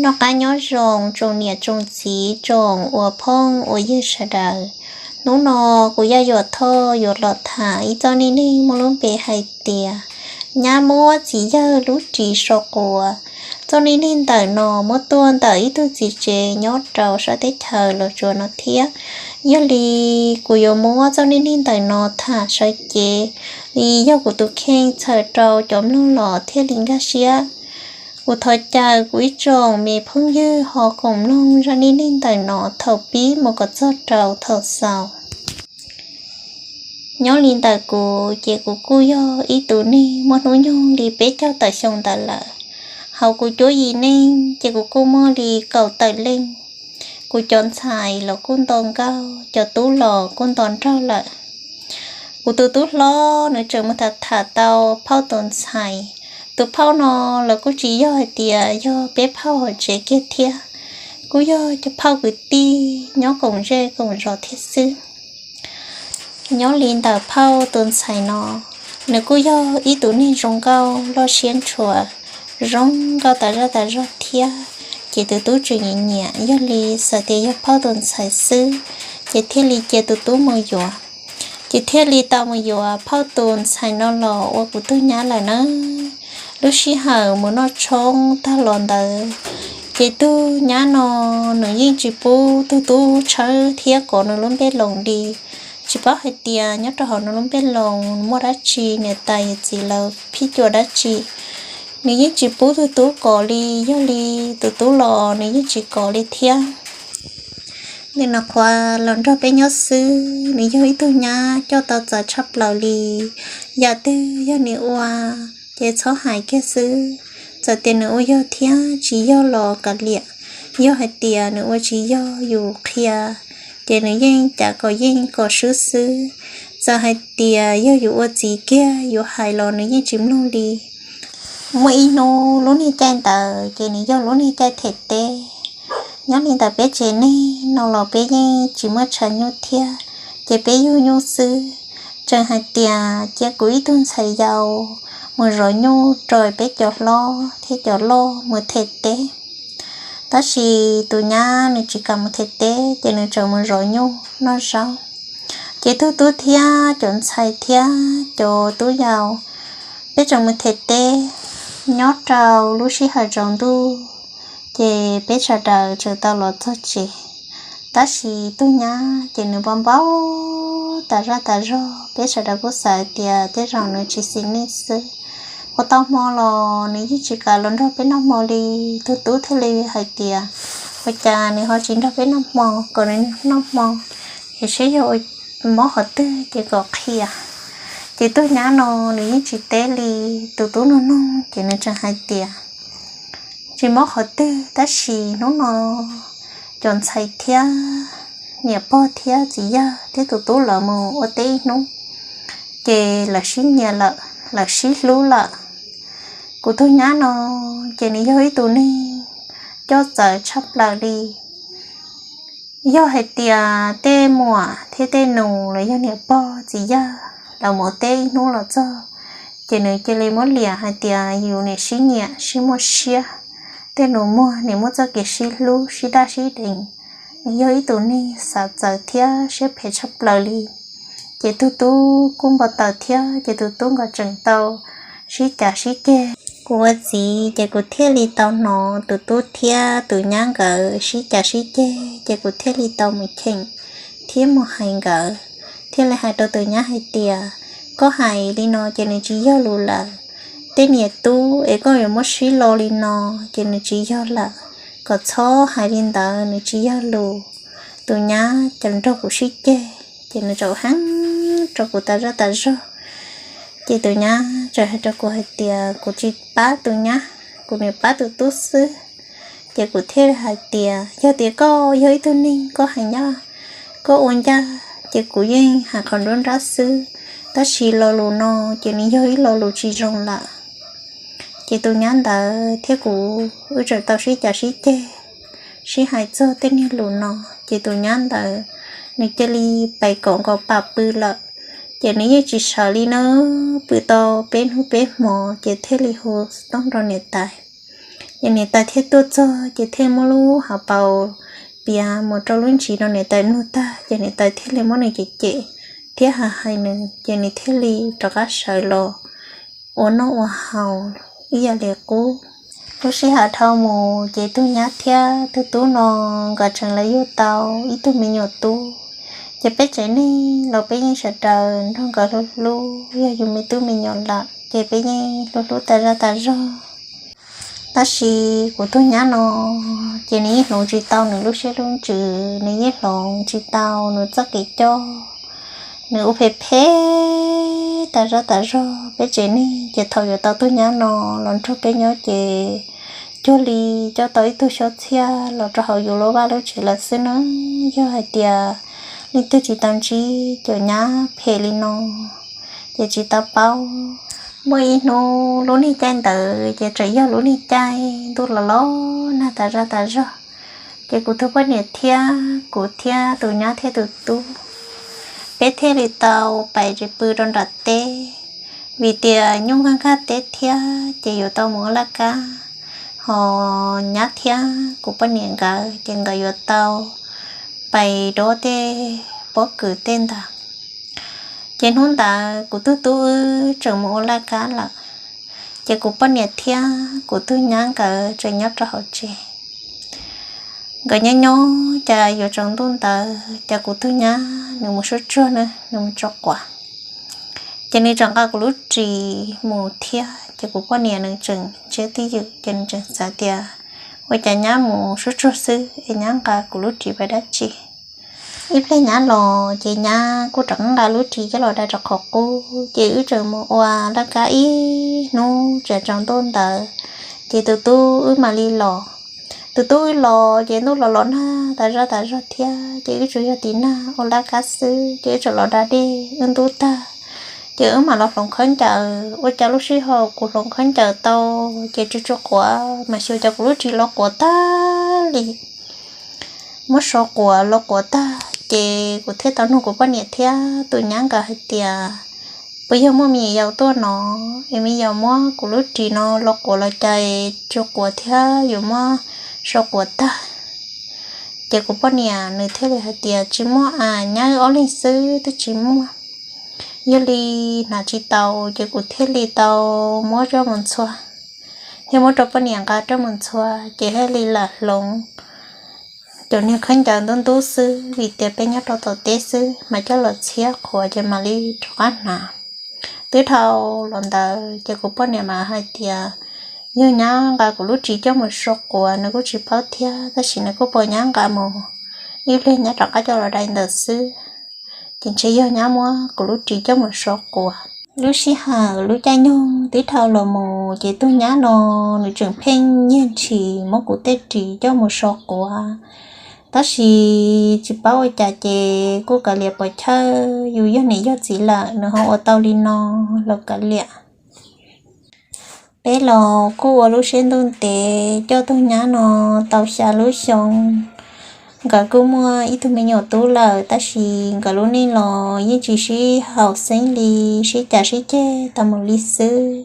Noj qab nyob zoo tsoom niam tsoom txiv tsoom uas phooj uas ywg sawv daws. Hnub no kuv Yaj Yuam Thoj yuav los tham ib txoj neej neeg muaj lub npe hais tias nyab muab txiv yawg lub ris so quav. Txoj neej neeg ntawm no muab tuaj ntawm ib tug txiv tsev nyob rau sab teb chaws Los Tsuas no thiab. Yog li kuv yuav muab txoj neej neeg ntawm no tham sawv cev li yog kuv tus kheej txhawm rau cov mloog los thiaj li nkag siab. Kuv thov caw kuv ib tsoom me phooj ywg ho koom mloog zaj neej neeg ntawm no thaum pib mus kom txog rau thaum xaus. Nyob li ntawm kuv ces kuv kuj yog ib tug neeg muaj hnub nyoog li peb caug tawm xyoo ntawd lawm. Hauv kuv cuab yim neej ces kuv kuj muaj li kaum tawm leej. Kuv cov ntxhais los kuj nto nkauj, cov tub los kuj nto nraug lawm. Kuv tus tub hlob nws tseem mus tham tham tau phauj tus ntxhais. Tus phauj no los kuj tsis yog hais tias yog peb phauj hauv tsev kiag thiab, kuj yog cov phauj kwv tij nyob koom zej koom zos thiab xwb. Nyob li ntawm phauj tus ntxhais no, nws kuj yog ib tug neeg zoo nkauj loj siab ntshua, zoo nkauj tas zaj tas zog thiab, ces tus tub tseem nyiam nyiam. Yog li txawm tias yog phauj tus ntxhais xwb, ces thiaj li cia tus tub mus yuav. Ces thiaj li tau mus yuav phauj tus ntxhais no los ua kuv tug nyab lawm na. Lub sij hawm mus noj tshoob tag los ntawd, ces tug nyab no nws yeej tsis pub tug tub tshawb thiab kov nws lub npej loos li. Tsis paub hais tias nyob rau hauv nws lub npej loos muaj dab tsi, niam tais yawm txiv lawv phij cuam dab tsi, nws yeej tsis pub tug tub kov li. Yog li tus tub los nws yeej tsis kov li thiab. Nim no qhuav los nrog peb nyob xwb, nws yog ib tug nyab coj tau txawv tshaj plaws li. Yam twg yog nws ua, ces txhob hais kiag xwb. Txawm tias nws ua yog thiab tsis yog los kav liam. Yog hais tias nws ua tsis yog yus qhia, ces nws yeej cav kom yeej kom swb xwb. Txawm hais tias yog yus ua txiv kiag yus hais los nws yeej tsis mloog li. Muaj ib hnub lub niag caij ntawd ces nws yog lub niag caij them teb. Nyob li ntawm peb tsev neeg no los peb yeej tsis muaj tshav nyuj thiab, ces peb yug nyuj xwb. Tseem hais tias cia kuv ib tug ntxhais yau mus zov nyuj rau peb cov hlob thiab cov loj mus them teb. Tab sis tus nyab nws tsis kam mus them teb, ces nws tseem mus zov nyuj noj zaub. Ces tug tub thiab cov ntxhais thiab cov tub yau, peb tseem mus them teb. Nyob rau lub sij hawm tsaus ntuj, ces peb sawv daws tseem tau los txog tsev. Tab sis tug nyab ces nws npau npau tas zaj tas zog, peb sawv daws kuj xav tias tej zaum nws tsis xis neej xwb. Ua tau hmo los nws yeej tsis kam los nrog peb noj hmo li. Tug tub thiaj li hais tias, ua cas nws ho tsis nrog peb noj hmo, kom nws noj hmo es saib yog ua mob qhov twg ces kom qhia. Ces tug nyab no nws yeej tsis teb li. Tus tub nug nug ces nws tseem hais tias, tsis mob qhov twg, tab sis hnub no cov ntxhais thiab niam pog thiab txiv yawg thiab tus tub lawv mus ua teb ib hnub, ces lawv sib nyiam lawm, lawv sib hlub lawm. Kuv tug nyab no ces nws yog ib tug neeg coj txawv tshaj plaws li. Yog hais tias tej muam thiab tej nus los yog niam pog txiv yawg lawv mus ua teb ib hnub los txog, ces nws cia li muab liam hais tias yus niam sib nyiam sib muaj siab, tej nus muag nws muaj txoj kev sib hlub sib daj sib deev. Nws yog ib tug neeg xav txawv thiab siab phem tshaj plaws li. Ces tug tub kuj npau taws thiab, ces tus tub nkaus tseem tau sib cav sib ceg. Kuv ua txiv ces kuv thiaj li tau hnov tus tub thiab tus nyab nkawd sib cav sib ceg, ces kuv thiaj li tau mus cheem thiab mus hais nkawd, thiaj li hais rau tus nyab hais tias, koj hais li no ces nws tsis yog lus lawm. Tej niam tub es koj yuav muab sib lo li no ces nws tsis yog lawm, kom txhob hais li ntawd, nws tsis yog lus. Tus nyab ces nrog kuv sib ceg, ces nws txawm heev rau kuv tas zaj tas zog. Ces tus nyab txawm hais rau kuv hais tias kuv tsis pab tus nyab, kuv niam pab tus tub xwb. Ces kuv thiaj hais tias, yog tias koj yog ib tug neeg koj hais ncaj, koj ua ncaj, ces kuv yeej hais qhov nruab nrab xwb, tab sis lo lus no ces nws yog ib lo lus tsis zoo lawm. Ces tus nyab ntawd thiab kuv wb txawm tau sib cav sib ceg, sib hais txog tej niag lus no, ces tus nyab ntawd nws cia li pais kom nkaus pam pw lawm. Ces nws yeej tsis sawv li na, pw tau peb hnub peb hmo ces thiaj li hu tooj rau niam tais. Ces niam tais thiaj tuaj txog ces thiaj muab lub hauv paus piav mus rau lub ntsis rau niam tais nug tag ces niam tais thiaj li muab nws cem cem thiab hais hais nws ces nws thiaj li rov qab sawv los ua noj ua haus ib yam li qub. Lub sij hawm dhau mus ces tug nyab thiab tug tub no nkawd tseem los yug tau ib tug me nyuam tub. Ces peb tsev neeg los peb yeej sawv daws nrog nkawd hlub hlub yog yus me tub me nyuam lawm ces peb yeej hlub hlub tas zaj tas zog. Tab sis kuv tug nyab no ces nws yeej hloov tsis tau nws lub siab lub ntsws, nws yeej hloov tsis tau nws txoj kev coj, nws ua phem phem tas zaj tas zog. Peb tsev neeg ces thaum yuav tau tug nyab no los nrog peb nyob ces cuag li coj tau ib tug xyoob txhiaj los rau hauv yus lub vaj lub tsev lawm xwb na. Yog hais tias leej twg tsis tau ntsib cov nyab phem li no ces tsis tau paub. Muaj ib hnub lub niag caij ntawd ces tseem yog lub niag caij ntuj los los nag tas zaj tas zog. Ces kuv tus poj niam thiab kuv thiab tus nyab thiab tus tub, peb thiaj li tau pais pw rau nram teb, vim tias nyuj nkag nkag teb thiab ces yuav tau mus ua laj kab, ho nyab thiab kuv poj niam nkawd ces nkawd yuav tau pais dob tej pob kws tej ntawd. Ces hnub ntawd kuv tug tub wb tseem mus ua laj kab lawm, ces kuv poj niam thiab kuv tug nyab nkawd tseem nyob rau hauv tsev. Nkawd nyob nyob cas yuav tsaus ntuj ntawd ces kuv tug nyab nws mus suab tsuag na, nws mus tso quav. Ces nws tseem nqa kuv lub ris mus thiab ces kuv poj niam nws tseem ntsiab twj ywm ces nws tseem xav tias ua cas nyab mus suab tsuag xwb es nyab nqa kuv lub ris pais dab tsi. Ib pliag nyab los ces nyab kuj rov nqa lub ris coj los dai rau qhov qub ces wb tseem mus ua laj kab ib hnub tsaus ntuj ntawd, ces tus tub wb mam li los. Tus tub wb los ces ntuj los los nag tas zaj tas zog thiab ces wb tsuas yog tiv nag ua laj kab xwb ces wb tseem los da dej wb ntub tag, ces wb mam los hloov khaub ncaws. Ua cas lub sij hawm kuv hloov khaub ncaws tau ces tsuas tsuas quav mas xyov cas kuv lub ris los quav tag li, muab so quav los quav tag ces kuv thiaj tau nug kuv poj niam thiab tus nyab nkawd hais tias puas yog muaj me nyuam yaus tuaj no es me nyuam yaus muab kuv lub ris no los quav los cas tsuas quav thiab yuav muab so quav tag. Ces kuv poj niam nws thiaj li hais tias tsis muaj a, nyab wb ob leeg xwb twb tsis muaj. Yog li hnav tsis tau ces kuv thiaj li tau muab coj mus ntxhua, thiaj muab rau poj niam nqa coj mus ntxhua ces thiaj li lam hloov cov niag khaub ncaws ntub ntub xwb vim tias peb nyob rau tom teb xwb mas coj los txhiab qhuav ces mam li rov qab hnav. Twb dhau los ntawd ces kuv poj niam mas hais tias yog nyab nqa kuv lub ris coj mus so quav nws kuj tsis paub thiab tab sis nws kuj pom nyab nqa mus, ib pliag nyab rov qab coj los dai ntawd xwb. Ces ntshe yog nyab muab kuv lub ris coj mus so quav. Lub sij hawm lub caij nyoog twb dhau los mus ces tug nyab no nws tseem pheej nyiag ntshis muab kuv tej ris coj mus so quav. Tab sis tsis paub ua cas ces kuj kav liam pov chawj, yus yog niam yog txiv lawm nws ho ua tau li no los kav liam. Peb los kuj ua lub siab ntuj ntev coj tug nyab no tau xya lub xyoo. Nkawd kuj muaj ib tug me nyuam tub lawm tab sis nkawd lub neej los yeej tsis sib haum xeeb li, sib cav sib ceg tau mus li xwb.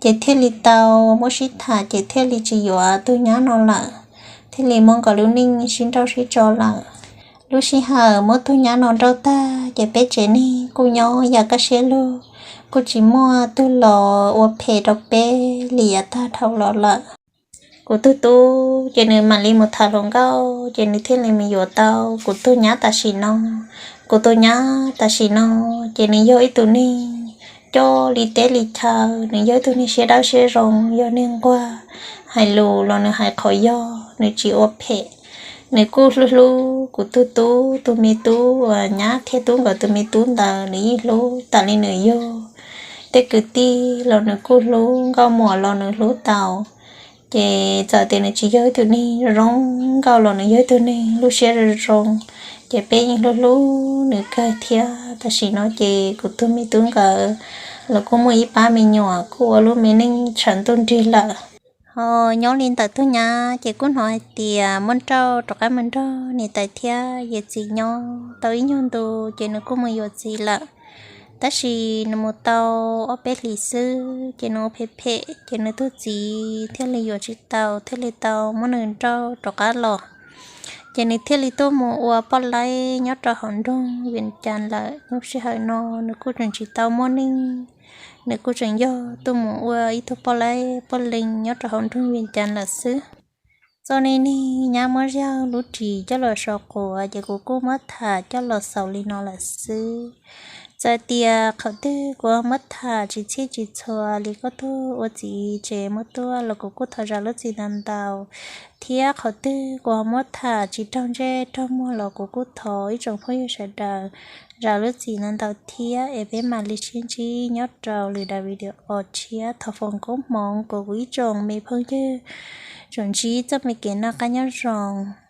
Ces thiaj li tau muab sib tham ces thiaj li tsis yuav tug nyab no lawm, thiaj li muab nkawd lub neej sib nrauj sib tso lawm. Lub sij hawm muab tug nyab no nrauj tag ces peb tsev neeg kuj nyob yam kaj siab lug, kuj tsis muaj tug los ua phem rau peb li yav tag dhau los lawm. Kuv tug tub ces nws mam li mus tham hluas nkauj ces nws thiaj li mus yuav tau kuv tug nyab tam sim no. Kuv tug nyab tam sim no ces nws yog ib tug neeg coj li teb li chaw, nws yog ib tug neeg siab dawb siab zoo, yog neeg nquag, hais lus los nws hais qhov yog, nws tsis ua phem. Nws kuj hlub hlub kuv tug tub, tus me tub uas nyab thiab tub nkawd tus me tub ntawd nws yeej hlub tas li nws yug. Tej kwv tij los nws kuj hlub, nkauj muam los nws hlub tau. Ces txawm tias nws tsis yog ib tug neeg zoo nkauj los nws yog ib tug neeg lub siab zoo zoo, ces peb yeej hlub hlub nws kawg thiab. Tam sim no ces kuv tus me tub nkawd los kuj muaj ib pab me nyuam kuj ua lub me neej tshav ntuj nrig lawm. Ho nyob li ntawm tug nyab ces kuj hnov hais tias muab nrauj rov qab mus nrog niam tais thiab yawm txiv nyob tau ib nyuag ntu ces nws kuj mus yuav txiv lawm. Tab sis nws mus tau ob peb hlis xwb ces nws ua phem phem ces nws tus txiv thiaj li yuav tsis tau thiaj li tau muab nws nrauj rov qab los. Ces nws thiaj li tuaj mus ua poj laib nyob rau hauv nroog Vias Cas lawm. Lub sij hawm no nws kuj tseem tsis tau muaj neej, nws kuj tseem yog tuaj mus ua ib tug poj laib poj leeg nyob rau hauv nroog Vias Cas lawm xwb. Txoj neej neeg nyab muab zaj lub ris coj los so quav ces kuv kuj muab tham coj los xaus li no lawm xwb. Txawm tias qhov twg kuv muab tham tsis txhij tsis txhua li koj tug ua txiv tsev muab tuaj los kuv kuj thov zam lub txim ntau ntau, thiab qhov twg kuv muab tham tsis raug ntsej raug muag los kuv kuj thov ib tsoom phooj ywg sawv daws zam lub txim ntau ntau thiab es peb mam li sib ntsib nyob rau lwm daim video tshiab. Thov foom koob hmoov kom kuv ib tsoom me phooj ywg tsuas ntsib txoj me kev noj qab nyob zoo.